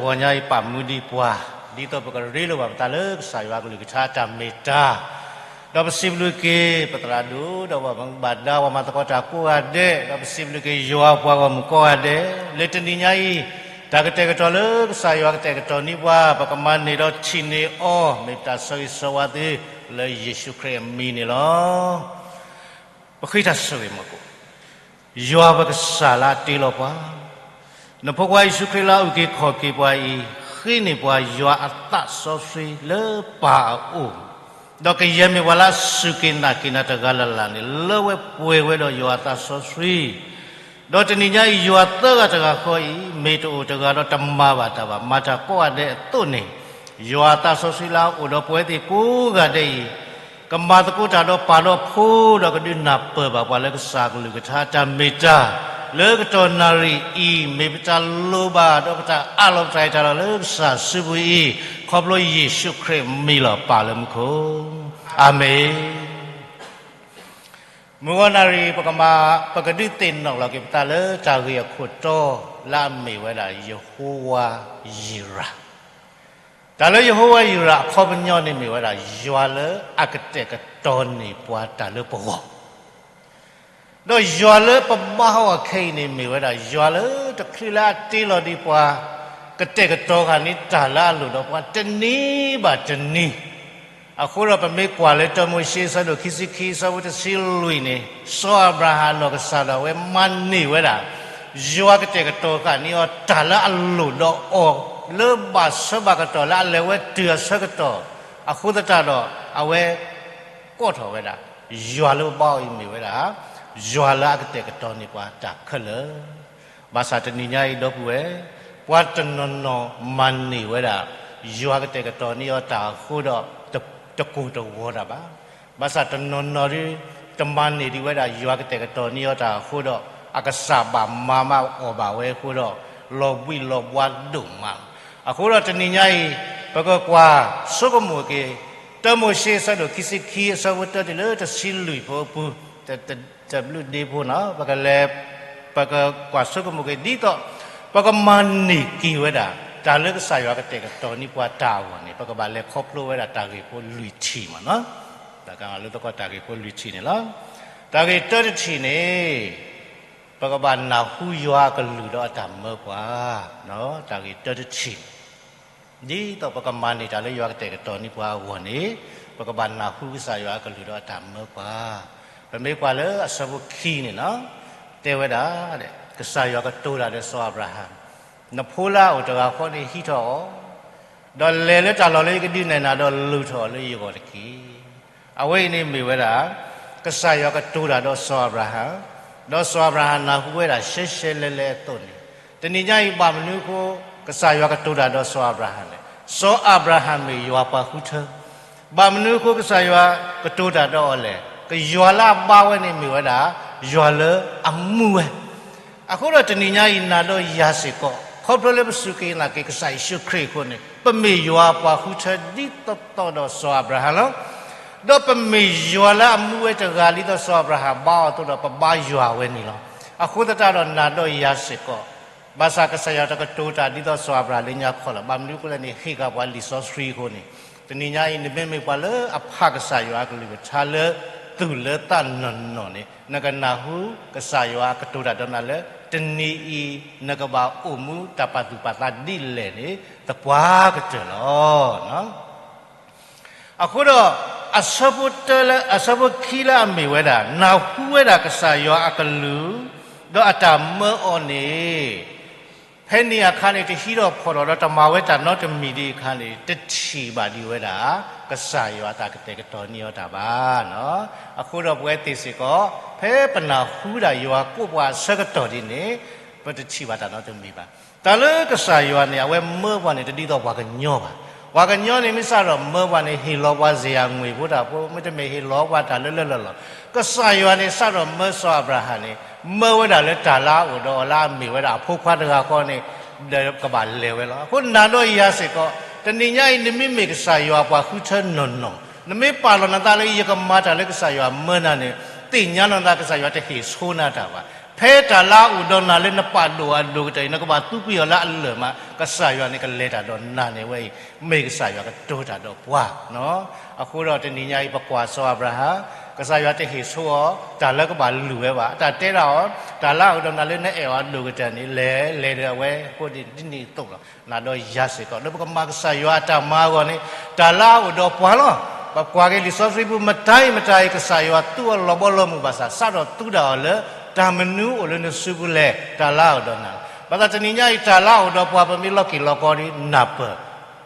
တဂီၤညါအံၤပာ်မူဒံးပှၤ ဒ်သိးပကရ့လိာ်ဘၣ်ပသးလၢကစၢ်ယွၤအကလုၢ်ကထါအတၢ်မ့ၢ်တၢ်, ဒီးပစံးဘျုးက့ၤ ပသရၣ်ဒိၣ် ဒီးပှၤဘၣ်မူဘၣ်ဒါ ပှၤမၤသကိးတၢ်ကိးဂၤဒဲး, ဒီးပစံးဘျုးက့ၤယွၤပှၤဂီၢ်မုၢ်ကိးဂၤဒဲး, လၢတနံၤညါအံၤ တၢ်ကတဲာ်ကတီၤလၢကစၢ်ယွၤကတဲာ်ကတီၤန့ၢ်ပှၤ ပကမၤန့ၢ်ဒီးထံၣ်န့ၢ်အီၤ မ့ၢ်ပတၢ်ဆၢဂ့ၤဆၢဝါသု လၢယ့ၣ်ၡူးခရံာ်အမံၤန့ၣ်လီၤ. ပဃ့တၢ်ဆိၣ်ဂ့ၤမီၤကိၣ်, ယွၤပကစၢ်လၢအတ့လီၤပှၤ, နဖိခွါယ့ၣ်ၡူးခရံာ်လၢအအုၣ်က့ၤခီၣ်က့ၤပှၤအံၤ ဃ့န့ၢ်ပှၤယွၤအသးစီဆှံလၢပၢ်အအိၣ်, ဒီးကယဲၢ်မ့ၢ်ပှၤလၢအစူၢ်က့ၤနာ်က့ၤနၤတဂၤလၢ်လၢ်န့ၣ် လၢဝဲပှဲၤဝဲဒီးယွၤအသးစီဆှံ ဒီးတနံၤညါအံၤ ယွၤသၢဂၤတဂၤဃီအံၤ မ့ၢ်တအိၣ်တဂၤဒီးတမၤဘၣ်တၢ်ဘၣ်, မၤတၢ်ကိးဂၤဒဲးအသိးန့ၣ်, ယွၤအသးစီဆှံလၢအအိၣ်ဒီးပဝဲသ့ၣ်ကိးဂၤဒဲးအံၤ, ကမၤသကိးတၢ်ဒီးပၢ်ဒီးဖိ ဒီးကဒုးနၢ်ပၢၢ်ဘၣ်ပှၤလၢကစၢ်အကလုၢ်ကထါအတၢ်မ့ၢ်တၢ်, လၢကတီၢ်နၣ်ရံၣ်အံၤ မ့ၢ်ပတၢ်လိၣ်ဘၣ်ဒီးပတၢ်အးလီၤပတၢ်အံၤတၢ်လီၤလၢကစၢ်စုပူၤအံၤ, ခီဖျိယ့ၣ်ၡူးခရံာ်မံၤလီၤပၢ်လၢမူခိၣ်, အၤမ့ၣ်. မုၢ်ဂီၤနၣ်ရံၣ် ပကမၤ, ပကဒုးသ့ၣ်နီၣ်လီၤက့ၤပသးလၢတၢ်ဂ့ၢ်အခိၣ်တီ လၢအမ့ၢ်ဝဲဒၣ်ယဟိဝၤယံးရး, တၢ်လၢယဟိဝၤယံးရးအခီပညီန့ၣ်မ့ၢ်ဝဲဒၣ် ယွၤလၢအကတဲာ်ကတီၤန့ၢ်ပှၤတၢ်လၢပဂီၢ် ဒီးယွၤလၢပဘါအီၤခဲအံၤန့ၣ်မ့ၢ်ဝဲဒၣ် ယွၤလၢတချုးလၢအတ့လီၤဒံးပှၤ ကတဲာ်ကတီၤဃာ်န့ၢ်တၢ်လၢအလိၣ်ဒီးပှၤတနံၤဘၣ်တနံၤ, အဃိဒီးပမ့ၢ်ကွၢ်လၢတၢမိၤၡ့အဆၢဒိၣ်ခံဆံခံအဆၢဖိတဆံလွံၢ်န့ၣ် စီၤအၤဘြၤဟၣ်နီၢ်ကစၢ်ဒီးအဝဲမၤန့ၢ်ဝဲဒၣ် ယွၤကတဲာ်ကတီၤဃာ်န့ၢ်အီၤတၢ်လၢအလိၣ်ဒီးအီၤ လၢဘၣ်ဆၢဘၣ်ကတီၢ်လၢအလဲၤဝဲတုၤအဆၢကတီၢ်, အဃိသတးဒီး အဝဲ ကိးထီၣ်ဝဲဒၣ် ယွၤလၢပဘါအီၤအံၤမ့ၢ်ဝဲဒၣ် ယွၤလၢအကတဲာ်ကတီၤန့ၢ်ပှၤတၢ်ခဲလၢာ်, ဘၣ်ဆၣ်တနံၤညါအံၤဒီပုၢ်ဝဲၢ်, ပှၤတနီၤနီၤမၤန့ၢ်ဝဲဒၣ် ယွၤကတဲာ်ကတီၤန့ၢ်အီၤတၢ်အဃိဒီး တကိၢ်တဂီၤတၢ်ဘၣ်. ဘၣ်ဆၣ်တနီၤနီၤဒု တမၤန့ၢ်ဒံးဝဲဒၣ် ယွၤကတဲာ်ကတီၤန့ၢ်အီၤတၢ်အဃိဒီး အကစၢ်ဘၣ်မၤဘၣ်အီၣ်ဘၣ်ဝဲအဃိဒီး လီၤဘှံးလီၤဘှါဒိၣ်မးလီၤ. အဃိဒီးတနံၤညါအံၤ ပကကွၢ်ဆိကမိၣ်က့ၤ တၢမိၤၡ့အဆၢဒိၣ်ခံဆံခံအဆၢဖိတၢတုၤလၢတဆံလွံၢ်ဖိအပူၤ, တဘျုးဒ့ဖိနီၤ ပကလဲၤ, ပကကွၢ်ဆိကမိၣ်က့ၤဒ်သိး ပကမၤန့ၢ်က့ၤဝဲဒၣ် တၢ်လၢကစၢ်ယွၤကတဲာ်ကတီၤန့ၢ်ပှၤတၢ်အဂီၢ်န့ၣ် ပကဘၣ်လဲၤခီဖျိဝဲဒၣ်တၢ်ဂ့ၢ်ဖိလွံၢ်ထံၣ်မးနီၤ. တၢ်ကလၢသကိးတၢ်ဂ့ၢ်ဖိလွံၢ်ထံၣ်န့ၣ်လီၤ. တၢ်ဂ့ၢ်တၢတထံၣ်န့ၣ် ပကဘၣ်နၢ်ဟူယွၤအကလုၢ်ဒီးအတၢ်မၢပှၤ, တၢ်ဂ့ၢ်တၢတထံၣ်န့ၣ် ဒ်သိးပကမၤန့ၢ်တၢ်လၢယွၤကတဲာ်ကတီၤန့ၢ်ပှၤအဂီၢ်န့ၣ် ပကဘၣ်နၢ်ဟူကစၢ်ယွၤအကလုၢ်ဒီးအတၢ်မၢပှၤ, ပမ့ၢ်ကွၢ်လၢအဆၢဖိခံန့ၣ်လီၤ. တဲဝဲဒၣ်, ကစၢ်ယွၤကတိၤတၢ်ဒီးစီၤအၤဘြၤဟၣ်, နဖိလၢအအိၣ်တဂၤဃီန့ၣ်ဟံးထီၣ်အီၤ, ဒီးလဲၤလၢတၢ်လီၢ်လၢယကဒုးနဲၣ်နၤဒီးလုၢ်ထီၣ်အီၤလၢယဂီၢ်တက့ၢ်. အဝဲအံၤန့ၣ်မ့ၢ်ဝဲဒၣ် ကစၢ်ယွၤကတိၤတၢ်ဒီးစီၤအၤဘြၤဟၣ်, ဒီးစီၤအၤဘြၤဟၣ်နၢ်ဟူဝဲဒၣ်ရှဲရှဲလဲလဲအသိးန့ၣ်, တနံၤညါအံၤဘၣ်မနုၤအဃိ ကစၢ်ယွၤကတိၤတၢ်ဒီးစီၤအၤဘြၤဟၣ်လဲၣ်. စီၤအၤဘြၤဟၣ်မ့ၢ်ယွၤပှၤဃုထၢ, ဘၣ်မနုၤအဃိကစၢ်ယွၤကတိၤတၢ်ဒီးအီၤလဲၣ်. ကယွၤလၢအဘါဝဲန့ၣ်မ့ၢ်ဝဲဒၣ် ယွၤလၢအမူဝဲ အဃိဒီးတနံၤညါအံၤ နၤဒီးယၤစ့ၢ်ကီး ခီဖျိလၢပစူၢ်က့ၤနာ်က့ၤကစၢ်ယ့ၣ်ၡူးခရံာ်အဃိန့ၣ် ပမ့ၢ်ယွၤပှၤဃုထၢဒ်သိးသိးဒီးစီၤအၤဘြၤဟၣ်လီၤ. ဒီးပမ့ၢ်ယွၤလၢအမူဝဲတဂၤ ဒ်သိးစီၤအၤဘြၤဟၣ်ဘါအီၤအသိးဒီး ပဘါယွၤဝဲန့ၣ်လီၤ. အဃိသတးဒီးနၤဒီးယၤစ့ၢ်ကီး ဘၣ်ဆၣ်ကစၢ်ယွၤတကတိၤတၢ်ဒ်သိးစီၤအၤဘြၤဟၣ်လၢညါခီလီၤ. ဘၣ်မနုၤအဃိလဲၣ်န့ၣ် ဟ့ၣ်ဃာ်ပှၤလံာ်စီဆှံအဃိန့ၣ်, တနံၤညါအံၤ နမ့မ့ၢ်ပှၤလၢအဖးကစၢ်ယွၤအကလုၢ်ကထါလၢသူၣ်လၢသးနီၢ်နီၢ်န့ၣ် နကနၢ်ဟူကစၢ်ယွၤကတိၤတၢ်ဒီးနၤလၢ တနံၤအံၤ နကဘၣ်အိၣ်မူတၢ်ပာ်သူၣ်ပာ်သးဒ်လဲၣ်န့ၣ် သပှၢ်ကတၢၢ်လီၤ. အဃိဒီး အဆၢဖိတၢလၢ အဆၢဖိခံလၢအမ့ၢ်ဝဲဒၣ် နၢ်ဟူဝဲဒၣ်ကစၢ်ယွၤအကလုၢ် ဒီးအတၢ်မၢအီၤန့ၣ် ဖဲန့ၣ်အခါန့ၣ် တဟံးထီၣ်ဖီၣ်ထီၣ်ဒီးတမၤဝဲတၢ်နီတမံၤဒံးအခါန့ၣ် တထံၣ်ဘၣ်ဒံးဝဲဒၣ် ကစၢ်ယွၤအတၢ်ကတဲာ်ကတီၤန့ၢ်အီၤတၢ်ဘၣ်. အဃိဒီးပဝဲသ့ၣ်စ့ၢ်ကီး ဖဲပနၢ်ဟူဒၣ်ယွၤကိးပှၤအဆၢကတီၢ်ဒ်န့ၣ် ပတထံၣ်ဘၣ်တၢ်နီတမံၤဘၣ်. တၢ်လၢကစၢ်ယွၤန့ၣ် အဝဲမၢပှၤန့ၣ် တဒ်သိးပှၤကညီဘၣ်. ပှၤကညီန့ၣ် မ့ၢ်စးထီၣ်မၢပှၤန့ၣ် ဟ့ၣ်လီၤပှၤစ့ယၤငွေဖိတၢ်ဖိ, မ့တမ့ၢ်ဟ့ၣ်လီၤပှၤတၢ်လၢလၢလီၢ်လီၢ်. ကစၢ်ယွၤန့ၣ် စးထီၣ်မၢစီၤအၤဘြၤဟၣ်န့ၣ် မၢဝဲဒၣ်လၢတၢ်လၢအအိၣ်ဒီးအီၤလၢအမ့ၢ်ဝဲဒၣ်အဖိခွါတဂၤဃီန့ၣ် ဒီးကဘၣ်လဲၤဝဲလီၤ. အဃိနၤဒီးယၤစ့ၢ်ကီး တနံၤညါအံၤ နမ့မ့ၢ်ကစၢ်ယွၤအပှၤဃုထၢနီၢ်နီၢ်, နမ့ၢ်ပာ်လီၤနသးလၢယကမၤတၢ်လၢကစၢ်ယွၤမၢနၤန့ၣ် သ့ၣ်ညါလီၤနသး ကစၢ်ယွၤတဟ့ၣ်ဆိနၤတၢ်ဘၣ်. ဖဲတၢ်လၢအအိၣ်ဒီးနၤလၢနပာ်ဒိၣ်အဒိၣ်ကတၢၢ်အံၤ နကဘၣ်သူကွံာ်အီၤလၢအလၢာ်မး, ကစၢ်ယွၤန့ၣ်ကလဲၤတၢ်ဒီးနၤန့ၣ် အဝဲအံၤ မ့ၢ်ကစၢ်ယွၤကတိၤတၢ်ဒီးပှၤ. အဃိဒီးတနံၤညါအံၤ ပကွၢ်စီၤအၤဘြၤဟၣ်, ကစၢ်ယွၤတဟ့ၣ်ဆိအီၤ တၢ်လၢကဘၣ်လုၢ်ဝဲဘၣ်. အတၢ်တဲဒၣ်အီၤ, တၢ်လၢအအိၣ်ဒီးနၤလၢနအဲၣ်အီၤအဒိၣ်ကတၢၢ်န့ၣ် လဲၤလဲၤဒီးအဝဲအဃိန့ၣ် ဒ်န့ၣ်အသိးလီၤ. နၤဒီးယၤစ့ၢ်ကီး လၢပကမၤကစၢ်ယွၤအတၢ်မၤအဂီၢ်န့ၣ် တၢ်လၢအအိၣ်ဒီးပှၤလီၤ. ပကွၢ်က့ၤလံာ်စီဆှံပူၤ မတၤအံၤမတၤအံၤ ကစၢ်ယွၤသူအီၤလီၤဘီလီၤမုၢ်ဘၣ်ဆၣ် စးထီၣ်သူဒၣ်အီၤလၢ တၢ်မနုၤအိၣ်လၢနစုပူၤလဲၣ်, တၢ်လၢအအိၣ်ဒီးနၤလီၤ. ဘၣ်ဆၣ်တနံၤညါအံၤ တၢ်လၢအအိၣ်ဒီးပှၤ ပမ့ၢ်လီၤက့ၤလီၤကီဒ်နၢ်ပၢၢ်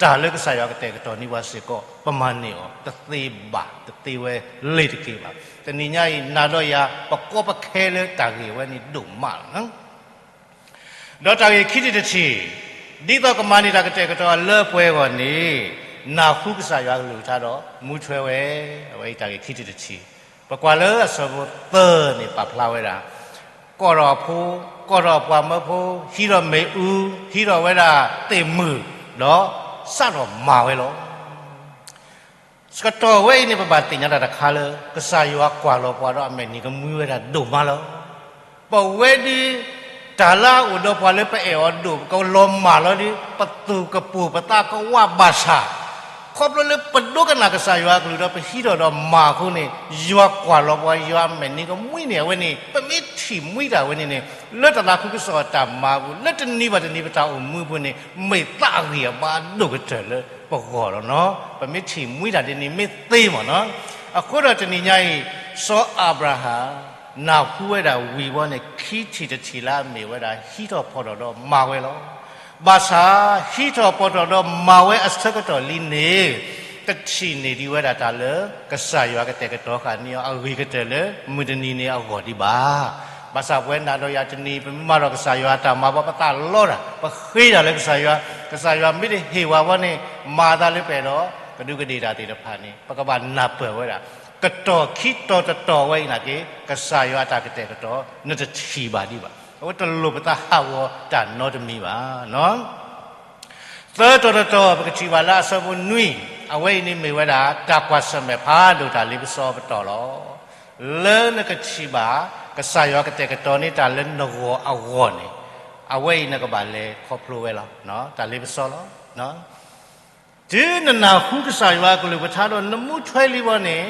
တၢ်လၢကစၢ်ယွၤကတဲာ်ကတီၤန့ၢ်ပှၤစ့ၢ်ကီး ပမၤန့ၢ်အီၤတသ့ဘၣ်, တသ့ဝဲလ့ၤတက့ၢ်ဘၣ်. တနံၤညါအံၤ နၤဒီးယၤ ပကီပခဲလၢတၢ်ဂ့ၢ်ဝဲန့ၣ်ဒိၣ်မးလီၤ. ဒီးတၢ်ဂ့ၢ်ခံထံၣ်တထံၣ်, ဒ်သိးကမၤန့ၢ်တၢ်ကတဲာ်ကတီၤအလၢပှဲၤအဂီၢ်န့ၣ် နၢ်ဟူကစၢ်ယွၤကလုၢ်ကထါဒီးမူထွဲဝဲ, အဝဲအံၤတၢ်ဂ့ၢ်ခံထံၣ်တထံၣ်. ပကွၢ်လၢအဆၢဖိသၢန့ၣ် ပာ်ဖျါဝဲဒၣ် ကိးထီၣ်အဖိ, ကိးထီၣ်အပှၤမၢဖိ, ဟံးထီၣ်မ့ၣ်အူ, ဟံးထီၣ်ဝဲဒၣ်သ့ၣ်မုၢ်, ဒီးစးထီၣ်မၤဝဲလီၤ. ဆၢကတီၢ်ဝဲအံၤန့ၣ် ပဘၣ်သ့ၣ်ညါတၢ်တခါလၢ ကစၢ်ယွၤကွၢ်လီၤပှၤဒီးအမဲာ်နံၤကမှံဝဲဒၣ်ဒိၣ်မးလီၤ. ပဝဲဒ် တၢ်လၢအအိၣ်ဒီးပှၤလၢပအဲၣ်အီၤဒိၣ် ပကလီၤမၢ်လီၤဒီး ပသူၣ်ကပိာ်ပသးကဝးဘၣ်ဆၣ် ခီဖျိလၢပဒိကနၣ်ကစၢ်ယွၤအကလုၢ်ဒီးပဟံးထီၣ်ဒီးမၤအဃိန့ၣ် ယွၤကွၢ်လီၤပှၤ ယွၤအမဲာ်နံၤကမှံန့ၣ် အဝဲန့ၣ် ပမ့ၢ်ထံၣ်မှံတၢ်ဝဲန့ၣ်န့ၣ် လၢတၢ်သးခုကစီၣ်အတၢ်မၤအပူၤ လၢတနံၤဘၣ်တနံၤပတၢ်အိၣ်မူအပူၤန့ၣ် မ့ၢ်သးအဂံၢ်အဘါအဒိၣ်ကတၢၢ်လၢပဂီၢ်လီၤနီၤ. ပမ့ၢ်ထံၣ်မှံတၢ်ဒ်န့ၣ်မ့ၢ်သ့မ့ၢ်နီၤ. အဃိဒီးတနံၤညါအံၤ စီၤအၤဘြၤဟၣ် နၢ်ဟူဝဲဒၣ်ဝံၤဘီန့ၣ် ခံထံၣ်တထံၣ်လၢအမ့ၢ်ဝဲဒၣ် ဟံးထီၣ်ဖီၣ်ထီၣ်ဒီးမၤဝဲလီၤ. ဘၣ်ဆၣ် ဟံးထီၣ်ဖီၣ်ထီၣ်ဒီးမၤဝဲအဆၢကတီၢ်လံန့ၣ် တထံၣ်န့ၢ်ဒံးဝဲဒၣ်တၢ်လၢ ကစၢ်ယွၤကတဲာ်ကတီၤဃာ်န့ၢ်အီၤအဂ့ၤကတၢၢ်လၢမုၢ်တနံၤန့ၣ်အဂီၢ်ဒံးဘၣ်. ဘၣ်ဆၣ်ပဝဲနၤဒီးယၤတနံၤ ပမ့ၢ်မၤဒီးကစၢ်ယွၤအတၢ်မၤဘီ ပသးလီတၢ် ပဃ့တၢ်လၢကစၢ်ယွၤ, ကစၢ်ယွၤမ့ၢ်တဟ့ၣ်ဝဲဘီန့ၣ် မၤသးလၢပအဲၣ်ဒိး ကဒူးကဒ့ၣ်တၢ်သ့ၣ်တဖၣ်န့ၣ် ပကဘၣ်နၢ်ပၢၢ်ဝဲဒၣ် ကတီၢ်ခံတီၤတတီၤဝဲအံၤနာ်က့ ကစၢ်ယွၤအတၢ်ကတဲာ်ကတီၤ နတထံၣ်ဘၣ်ဒံးဘၣ်. အဝဲတလိၣ်ပသးဟးဂီၤတၢ်နီတမံၤဘၣ်နီၤ. သၢတီၤတတီၤ ပကထံၣ်ဘၣ်လၢအဆၢဖိနွံ, အဝဲအံၤန့ၣ်မ့ၢ်ဝဲဒၣ် တၢ်ကွၢ်ဆၢၣ်မဲာ်ဖးဒိၣ်တၢ်လ့ပစီပတီၢ်လီၤ. လၢနကထံၣ်ဘၣ် ကစၢ်ယွၤကတဲာ်ကတီၤန့ၢ်တၢ်လၢနဂီၢ်အဂီၢ်န့ၣ်, အဝဲအံၤနကဘၣ်လဲၤခီဖျိဝဲလီၤ. တၢ်လ့ပစီလီၤ. တုၤနနၢ်ဟူကစၢ်ယွၤအကလုၢ်ကထါဒီး နမူထွဲလံဘီန့ၣ်,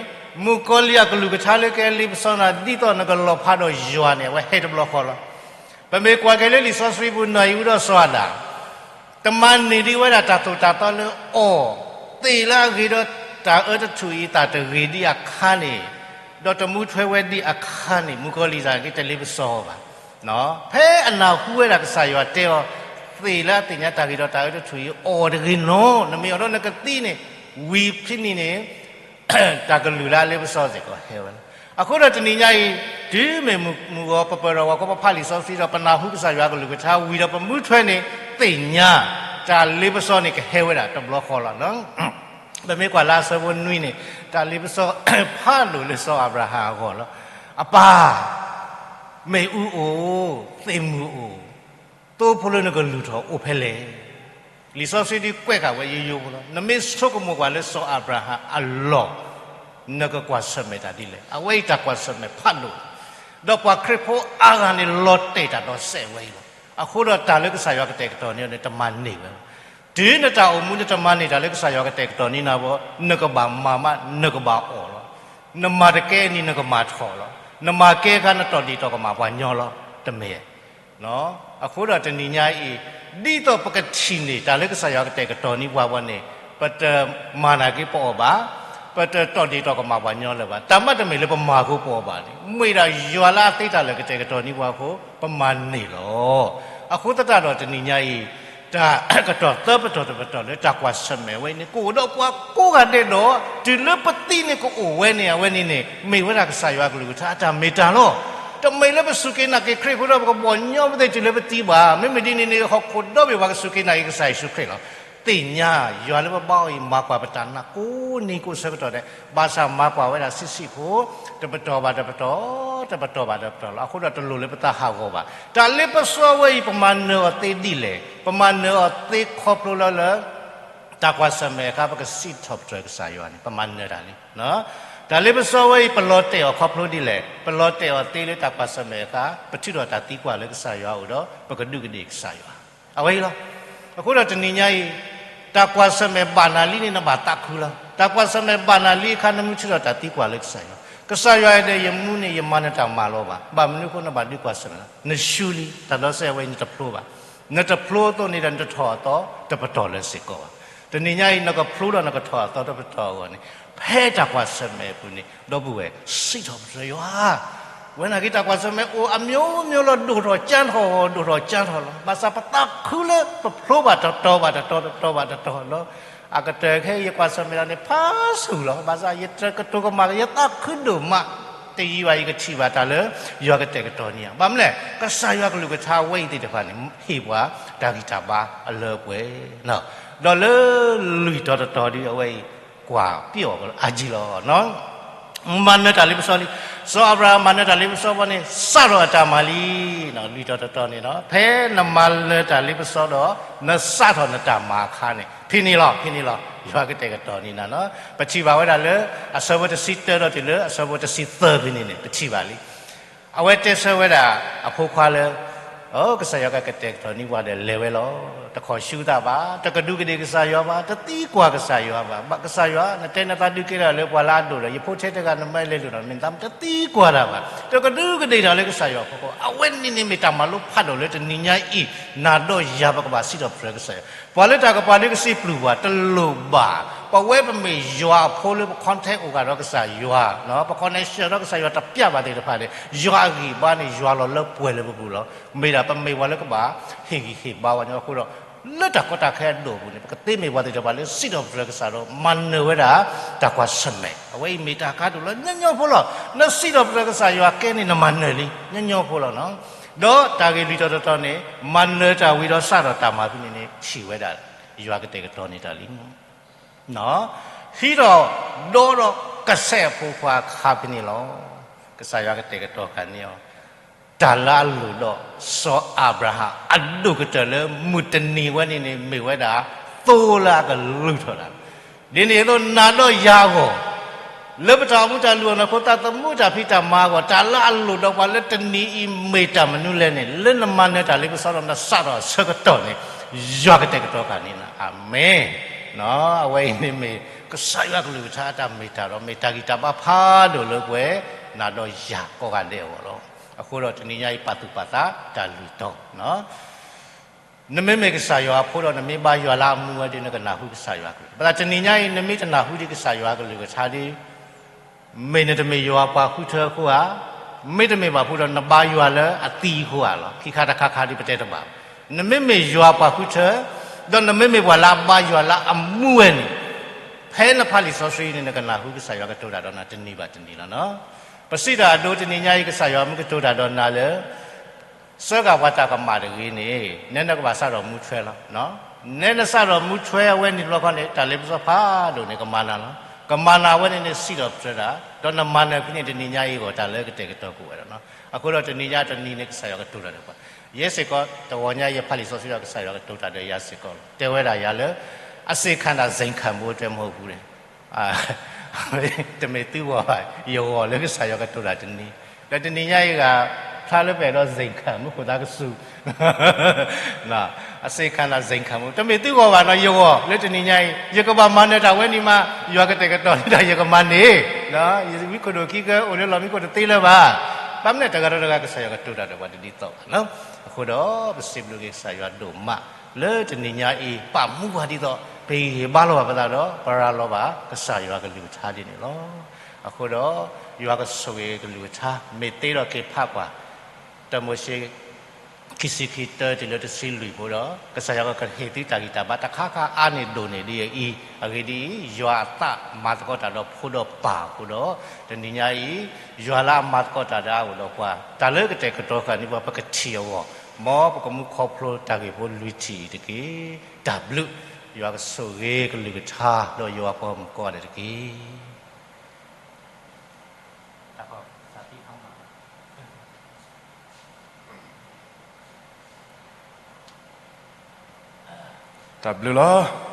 မုၣ်ကီၤလံၢ်အကလုၢ်ကထါလၢကဟဲလ့ပစီနၤ ဒ်သိးနကလီၤဖးဒီးယွၤန့ၣ် အဝဲဟဲတဘျီဃီလီၤ. ပမ့ၢ်ကွၢ်က့ၤလၢလံာ်စီဆှံပူၤ နီၢ်အံၤအူဒီးစီၤအၤဒၣ် တမၤန့ၢ်ဒံးဝဲဒၣ်တၢ်သိၣ်တၢ်သီလၢအီၤ, သ့ၣ်လၢအဂ့ၤဒီးတၢ်အၢတထူၣ်အံၤ တၢ်တဂ့ၤဒံးအခါန့ၣ်, ဒီးတမူထွဲဝဲဒံးအခါန့ၣ် မုၣ်ကီၤလံၢ်တၢ်က့ၤတလ့ပစီဘၣ်. ဖဲအနၢ်ဟူဝဲဒၣ်ကစၢ်ယွၤတဲအီၤ, သ့ၣ်လၢအသ့ၣ်ညါတၢ်ဂ့ၤဒီးတၢ်အၢတထူၣ်အံၤ အီၤတဂ့ၤနီၤ, နမ့ၢ်အီၤဒီးနကသံန့ၣ်, ဝံၤဖဲန့ၣ်န့ၣ် တၢ်ကလုၢ်လၢအလ့ပစီစ့ၢ်ကီးဟဲဝဲလီၤ. အဃိဒီးတနံၤညါအံၤ, တုၤမ့ၢ်မုၢ်ဂီၤပပၢၢ်ထီၣ်ဂီၤခီ ပဖးလံာ်စီဆှံဒီး ပနၢ်ဟူကစၢ်ယွၤအကလုၢ်ကထါဝံၤဒီးပမူထွဲန့ၣ် သ့ၣ်ညါ တၢ်လ့ပစီန့ၣ်ကဟဲဝဲဒၣ်တဘျီဃီလီၤ. ပမ့ၢ်ကွၢ်လၢအဆၢဖိနွံန့ၣ် တၢ်လ့ပစီဖးဒိၣ်လၢစီၤအၤဘြၤဟၣ်အဂီၢ်လီၤ. အပၢ်, မ့ၣ်အူအိၣ်, သ့ၣ်မုၢ်အိၣ်, သိဖိလၢနကလုၢ်ထီၣ်အိၣ်ဖဲလဲၣ်. လံာ်စီဆှံဒ်ကွဲးဃာ်ဝဲယိယိဖိလီၤ. နမ့ၢ်ဆိကမိၣ်ကွၢ်လၢစီၤအၤဘြၤဟၣ်အလီၢ်, နကကွၢ်ဆၢၣ်မဲာ်တၢ်ဒ်လဲၣ်. အဝဲအံၤတၢ်ကွၢ်ဆၢၣ်မဲာ်ဖးဒိၣ်လီၤ. ဒီးပှၤခရံာ်ဖိအါဂၤန့ၣ် လီၤတဲာ်တၢ်ဒီးစဲးဝဲအံၤလီၤ. အဃိဒီးတၢ်လၢကစၢ်ယွၤကတဲာ်ကတီၤန့ၢ်အီၤန့ၣ် တမၤန့ၢ်ဝဲဘၣ်. တုၤနတၢ်အိၣ်မူနတမၤန့ၢ်တၢ်လၢကစၢ်ယွၤကတဲာ်ကတီၤန့ၢ်နၤဘၣ်, နကဘၣ်မၤမး နကဘၣ်အီၣ်လီၤ. နမၤတကဲအနံၤနကမၤထီၣ်လီၤ. နမၤကဲခါနတီၢ်ဒ့ၣ်တီၢ်ကမၣ်ပှၤညီလီၤ. တမ့ၢ် အဃိဒီးတနံၤညါအံၤ, ဒ်သိးပကထံၣ်န့ၢ်တၢ်လၢကစၢ်ယွၤကတဲာ်ကတီၤန့ၢ်ပှၤဘီန့ၣ်, ပတမၤနာ်က့ပအီၣ်ဘၣ်, ပတတီၢ်ဒ့ၣ်တီၢ်ကမၣ်ပှၤညီလၢၤဘၣ်. တၢ်မၤတမ့ၢ်လၢပမၤအဃိပအီၣ်ဘၣ်န့ၣ်, မ့ၢ်ဒၣ်ယွၤလၢအသ့တၢ်လၢာ်ကတဲာ်ကတီၤန့ၢ်ပှၤအဃိ ပမၤန့ၢ်လီၤ. အဃိသတးဒီးတနံၤညါအံၤ, တၢ်ကတီၢ်သၢပတီၢ်တပတီၢ်လၢတၢ်ကွၢ်ဆၢၣ်မဲာ်ဝဲအံၤန့ၣ် ကအိၣ်ဒီးပှၤကိးဂၤဒဲးဒီး တုၤလၢပသံန့ၣ်ကအိၣ်ဝဲန့ၣ် အဝဲန့ၣ်န့ၣ် မ့ၢ်ဝဲဒၣ်ကစၢ်ယွၤအကလုၢ်ကထါအတၢ်မ့ၢ်တၢ်လီၤ. တမ့ၢ်လၢပစူၢ်က့ၤနာ်က့ၤခရံာ်ဖိဒီး ပကဘီၣ်ညီပသ့ၣ်တုၤလၢပသံဘၣ်. မ့မ့ၢ်ဒ်န့ၣ်န့ၣ် ဟီၣ်ခိၣ်ဒီဘ့ၣ်ပှၤကစူၢ်က့ၤနာ်က့ၤကစၢ်ယ့ၣ်ၡူးခရံာ်လီၤ. သ့ၣ်ညါ ယွၤလၢပဘါအီၤအံၤ မၤကွၢ်ပတၢ်နာ်ကိးနံၤကိးဆၢကတီၢ်ဒဲး, ဘၣ်ဆၣ်မၤကွၢ်ဝဲဒၣ်ဆံးဆံးဖိ, တပတီၢ်ဘၣ်တပတီၢ်, တပတီၢ်ဘၣ်တပတီၢ်လီၤ. အဃိဒီးတလိၣ်လၢပသးဟးဂီၤဘၣ်. တၢ်လ့ပစီဝဲအံၤ ပမၤနၢၤအီၤသ့ဒ်လဲၣ်. ပမၤနၢၤအီၤသ့ခီဖျိလၢလၢ တၢ်ကွၢ်ဆၢၣ်မဲာ်အခါ ပကစံးထီၣ်ပတြၢၤကစၢ်ယွၤန့ၣ် ပမၤနၢၤတၢ်လံ. တၢ်လ့ပစီဝဲအံၤ ပလီၤတဲာ်အီၤခီဖျိဒ်လဲၣ်, ပလီၤတဲာ်အီၤသ့လၢတၢ်ကွၢ်ဆၢၣ်မဲာ်အခါ ပထုးထီၣ်တၢ်သံကွၢ်လၢကစၢ်ယွၤအအိၣ်ဒီး ပကဒူးကဒ့ၣ်ကစၢ်ယွၤ အဝဲအံၤလီၤ. အဃိဒီးတနံၤညါအံၤ တၢ်ကွၢ်ဆၢၣ်မဲာ်ဘၣ်နၤလံန့ၣ် နဘၣ်သးခုလီၤ. တၢ်ကွၢ်ဆၢၣ်မဲာ်ဘၣ်နၤလံအခါ နမ့ၢ်ထုးထီၣ်တၢ်သံကွၢ်လၢကစၢ်ယွၤ, ကစၢ်ယွၤအဲၣ်ဒိးယမူန့ၣ် ယမၤနၢၤတၢ်မၤလိဘၣ်, ဘၣ်မနုၤအဃိ နဘၣ်ဒုးကွၢ်ဆၢၣ်မဲာ်လီၤ. နဆူလံ, တၢ်ဒီစဲးဝဲအံၤ နတဖျိဘၣ်. နတဖျိအသိးန့ၣ်ဒီး နတထီၣ်အသီတပတီၢ်လၢၤစ့ၢ်ကီးဘၣ်. တနံၤညါအံၤ နကဖျိဒီးနကထီၣ်အသီတပတီၢ်အဂီၢ်န့ၣ် ဖဲတၢ်ကွၢ်ဆၢၣ်မဲာ်အပူၤန့ၣ် ဒီပုၢ်ဝဲၢ် စံးထီၣ်ပတြၢၤယွၤ, ဝဲနာ်က့ တၢ်ကွၢ်ဆၢၣ်မဲာ်အိၣ်အမျိုးမျိုးလီၤ, ဒိၣ်ထီၣ်ကၠၢထီၣ်, ဒိၣ်ထီၣ်ကၠၢထီၣ်လီၤ. ဘၣ်ဆၣ်ပသးခုလၢပဖျိဘၣ်တတီၤဘၣ်တတီၤ, တတီၤဘၣ်တတီၤလီၤ. အကတၢၢ်ခဲအံၤ ယကွၢ်ဆၢၣ်မဲာ်တၢ်န့ၣ် ဖးဆူၣ်လီၤ. ဘၣ်ဆၣ်ယတကတိၤကမၣ် ယသးခုဒိၣ်မး, တယံာ်ဘၣ် ယကထံၣ်ဘၣ်တၢ်လၢ ယွၤကတဲာ်ကတီၤန့ၢ်ဧါ. ဘၣ်မနုၤလဲၣ်, ကစၢ်ယွၤကလုၢ်ကထါဝဲအံၤသ့ၣ်တဖၣ်န့ၣ် ဟ့ၣ်ပှၤတၢ်ဂံၢ်တၢ်ဘါအလၢအပှဲၤ ဒီးလၢလွံၢ်တီၤတတီၤဒီး အဝဲအံၤ ကွၢ်ပျီအီၤအါကံလီၤ. မၤနၢၤတၢ်လ့ပစီလံ. စီၤအၤဘြၤဟၣ်မၤနၢၤတၢ်လ့ပစီဘီန့ၣ် စးထီၣ်အတၢ်မၤလံ. လွံၢ်တီၤတတီၤန့ၣ်ဒီး ဖဲနမၤနၢၤတၢ်လ့ပစီဒီး နစးထီၣ်နတၢ်မၤအခါန့ၣ် ဖဲန့ၣ်လီၤ, ဖဲန့ၣ်လီၤ. ယွၤကတဲာ်ကတီၤန့ၢ်နၤလီၤ. ပထံၣ်ဘၣ်ဝဲဒၣ်လၢ အဆၢဖိတဆံတၢဒီးတုၤလၢအဆၢဖိတဆံသၢဖဲန့ၣ်န့ၣ် ပထံၣ်ဘၣ်လံ. အဝဲတဲဆၢဝဲဒၣ်အဖိခွါလၢ ကစၢ်ယွၤကကတဲာ်ကတီၤန့ၢ်ပှၤဒီးလဲၤဝဲလီၤ. တခီၣ်ဆူသးဘၣ်, တကဒူးကဒ့ၣ်ကစၢ်ယွၤဘၣ်, တသံကွၢ်ကစၢ်ယွၤဘၣ်. ဘၣ်ကစၢ်ယွၤ, နတဲနသးဒုးကဲထီၣ်လၢပှၤလၢအဒိၣ်ဒီး ယဖိထဲတဂၤ နမ့ၢ်လဲၤလိာ်ဒီး မ့ၢ်သးတသံကွၢ်တၢ်ဘၣ်, တကဒူးကဒ့ၣ်တၢ်လၢကစၢ်ယွၤအဖီခိၣ်. အဝဲန့ၣ်န့ၣ်မ့ၢ်တၢ်မၤလိဖးဒိၣ်လၢတနံၤညါအံၤ နၤဒီးယၤပကဘၣ်စံးထီၣ်ပတြၢၤကစၢ်ယွၤ. ပှၤလၢတၢ်ကပၤဒုးကစံးပျုၢ်ပှၤတလိၣ်ဘၣ်. ပဝဲပမ့ၢ်ယွၤအဖိလၢပ contact အိၣ်ဂၤဒီးကစၢ်ယွၤ, ပ connection ဒီးကစၢ်ယွၤတပျၢ်ဘၣ်သ့ၣ်တဖၣ်န့ၣ် ယွၤအဂံၢ်ဘါန့ၣ် ယွၤလီၤလၢပှဲၤလၢပပူၤလီၤ. မ့ၢ်ဒၣ်ပမ့ၢ်ပှၤလၢကဘၣ်ဟ့ၣ်ဂံၢ်ဟ့ၣ်ဘါဝဲန့ၣ်အဃိဒီး လၢတၢ်ကီတၢ်ခဲအဒိၣ်အပူၤန့ၣ် ပကသ့မ့ၢ်ပှၤသ့ၣ်တဖၣ်လၢစံးထီၣ်ပတြၢၤကစၢ်ဒီး မၤနၢၤဝဲဒၣ်တၢ်ကွၢ်ဆၢၣ်မဲာ်. အဝဲအံၤမ့ၢ်တၢ်ကါဒိၣ်လၢညီညီဖိလီၤ. နစံးထီၣ်ပတြၢၤကစၢ်ယွၤကဲန့ၣ် နမၤနၢၤလံ ညီညီဖိလီၤ. ဒီးတၢ်ဂ့ၢ်လွံၢ်တီၤတတီၤန့ၣ် မၤနၢၤတၢ်ဝံၤဒီးစးထီၣ်တၢ်မၤဖဲန့ၣ်န့ၣ် ထံၣ်ဝဲဒၣ် ယွၤကတဲာ်ကတီၤန့ၢ်တၢ်လံ. ဟံးထီၣ်ဒီဒီးကစဲးအဖိခွါအခါဖဲန့ၣ်လီၤ. ကစၢ်ယွၤကတဲာ်ကတီၤဃာ်န့ၢ်အီၤ တၢ်လၢအလိၣ်ဒီးစီၤအၤဘြၤဟၣ်အဒိၣ်ကတၢၢ်လၢမုၢ်တနံၤဝဲန့ၣ်န့ၣ် မ့ၢ်ဝဲဒၣ်သိလၢအကလုၢ်ထီၣ်တၢ်. ဒ်န့ၣ်အသိးနၤဒီးယၤအဂီၢ် လၢပတၢ်အိၣ်မူတၢ်လုၢ်အီၣ်နီၢ်ခိ သးသမူတၢ်ဖံးတၢ်မၤအဂီၢ် တၢ်လၢအလိၣ်ဒီးပှၤလၢတနံၤအံၤမ့ၢ်တၢ်မနုၤလဲၣ်န့ၣ် လၢနမၤနၢၤတၢ်လ့ပစီဒီးနစးထီၣ်အဆၢကတီၢ်န့ၣ် ယွၤကတဲာ်ကတီၤဃာ်န့ၢ်နၤ. အၤမ့ၣ်. အဝဲအံၤန့ၣ်မ့ၢ်ကစၢ်ယွၤကလုၢ်ကထါအတၢ်မ့ၢ်တၢ်ဒီး မ့ၢ်တၢ်ဂံၢ်တၢ်ဘါဖးဒိၣ်လၢပှဲၤ နၤဒီးယၤကိးဂၤဒဲးအဂီၢ်လီၤ. အဃိဒီးတနံၤညါအံၤ ပာ်သူၣ်ပာ်သးတၢ်လုၢ်တီၤ နမ့မ့ၢ်ကစၢ်ယွၤအဖိဒီး နမ့ၢ်ဘါယွၤလၢအမူဝဲဒီး နကနၢ်ဟူကစၢ်ယွၤကလုၢ်. ဘၣ်ဆၣ်တနံၤညါအံၤ နမ့ၢ်တနၢ်ဟူဒံးကစၢ်ယွၤကလုၢ်ကထါဒီး မ့ၢ်နတမ့ၢ်ယွၤပှၤဃုထၢအဃိဧါ, မ့တမ့ၢ်ဘၣ်ဖုဒီး နဘါယွၤလၢအသံအဃိဧါလီၤ. ခံခါတခါခါဒီး ပတဲတဘၣ်ဘၣ်. နမ့မ့ၢ်ယွၤပှၤဃုထၢ ဒီးနမ့မ့ၢ်ပှၤလၢအဘါယွၤလၢအမူဝဲန့ၣ် ဖဲနဖးလံာ်စီဆှံန့ၣ် နကနၢ်ဟူကစၢ်ယွၤကတိၤတၢ်ဒီးနၤတနံၤဘၣ်တနံၤလီၤ. ပစံးတၢ်အဒိ တနံၤညါအံၤ ကစၢ်ယွၤမ့ၢ်ကတိၤတၢ်ဒီးနၤလၢ ဆၢကၤပှၤတၢ်ကမၣ်တဂ့ၤန့ၣ် နဲနကဘၣ်စးထီၣ်မူထွဲလီၤ. နဲနစးထီၣ်မူထွဲအဝဲန့ၣ်တဘျီဃီန့ၣ် တၢ်လ့ပစီဖးဒိၣ်န့ၣ် ကမၤနၤလီၤ. ကမၤနၤအဝဲန့ၣ်န့ၣ် စံးထီၣ်ပတြၢၤတၢ် ဒီးနမၤနၢၤဖဲန့ၣ် တနံၤညါအံၤအဂီၢ် တၢ်လၢကတဲာ်ကတီၤကိးဝဲဒၣ်လီၤ. အဃိဒီးတနံၤညါတနံၤန့ၣ် ကစၢ်ယွၤကတိၤတၢ်ဒီးပှၤ ယဲစ့ၢ်ကီး တဂီၤညါယဖးလံာ်စီဆှံဒီး ကစၢ်ယွၤကတိၤတၢ်ဒီးယၤစ့ၢ်ကီးလီၤ. တဲဝဲဒၣ်ယၤလၢ အစ့ၢ်ခၣ်နၢ်စ့ၢ်ခၣ်မိၢ်တဲမဟိၣ်ပူၤန့ၣ် တမ့ၢ်သုဂီၢ်ဘၣ်, ယဂီၢ်လၢကစၢ်ယွၤကတိၤတၢ်တနံၤ, ဒီးတနံၤညါအံၤဂၤ ဖျါလၢပအဲၣ်ဒိးစ့ၢ်ခၣ်မူခိၣ်သးကဆူၣ်, အစ့ၢ်ခၣ်နၢ်စ့ၢ်ခၣ်မူ တမ့ၢ်သုဂီၢ်ဘၣ်နီၤ, ယဂီၢ်လၢတနံၤညါအံၤ ယကဘၣ်မၤနၢၤတၢ်ဝဲန့ၣ်မး, ယွၤကတဲာ်ကတီၤန့ၢ်တၢ်ယကမၤန့ၢ်, ယဝံခိၣ်ဒိၣ်ခံကၢအိၣ်လၢလီၢ်မံခိၣ်တသ့လၢၤဘၣ်. ဘၣ်မနုၤတဂၤဒီးတဂၤ ကစၢ်ယွၤကတိၤတၢ်ဒီးပှၤတဒ်သိးဘၣ်နီၤ. အဃိဒီး ပစံးဘျုးက့ၤကစၢ်ယွၤဒိၣ်မး လၢတနံၤညါအံၤ ပာ်မူပှၤဒ်သိး ပဟ့ၣ်ဂံၢ်ဟ့ၣ်ဘါလီၤဘၣ်ပသးဒီး ပရၤလီၤဘၣ်ကစၢ်ယွၤကလုၢ်ကထါဒ်န့ၣ်လီၤ. အဃိဒီး ယွၤကဆိၣ်ဂ့ၤကလုၢ်ကထါ မ့ၢ်သ့ဒီးက့ၤဖးကွၢ် တၢမိၤၡ့ ခံဆံခံတၢတုၤလၢတဆံလွံၢ်ဖိဒီး ကစၢ်ယွၤကဟ့ၣ်သုတၢ်ဂံၢ်တၢ်ဘါတခါခါအါန့ၢ်ဒိၣ်န့ၢ်ဒ်အံၤ, အဂ့ၢ်ဒ်အံၤ, ယွၤအသးမၤသကိးတၢ်ဒီးဖိဒီးပၢ်အဃိဒီး တနံၤညါအံၤ ယွၤလၢအမၤသကိးတၢ်ဒီးအအိၣ်ဒီးပှၤ တၢ်လၢကတဲာ်ကတီၤဃာ်န့ၢ်ပှၤ ပကထံၣ်အဂီၢ်, မ်ပကမူခီဖျိတၢ်ဂ့ၢ်ဖိလွံၢ်ထံၣ်အံၤတက့ၢ်. တၢ်ဘျုး, ယွၤကဆိၣ်ဂ့ၤကလုၢ်ကထါ ဒီးယွၤပှၤဂီၢ်မုၢ်ကိးဂၤဒဲးတက့ၢ်. တၢ်ဘျုးလီၤ.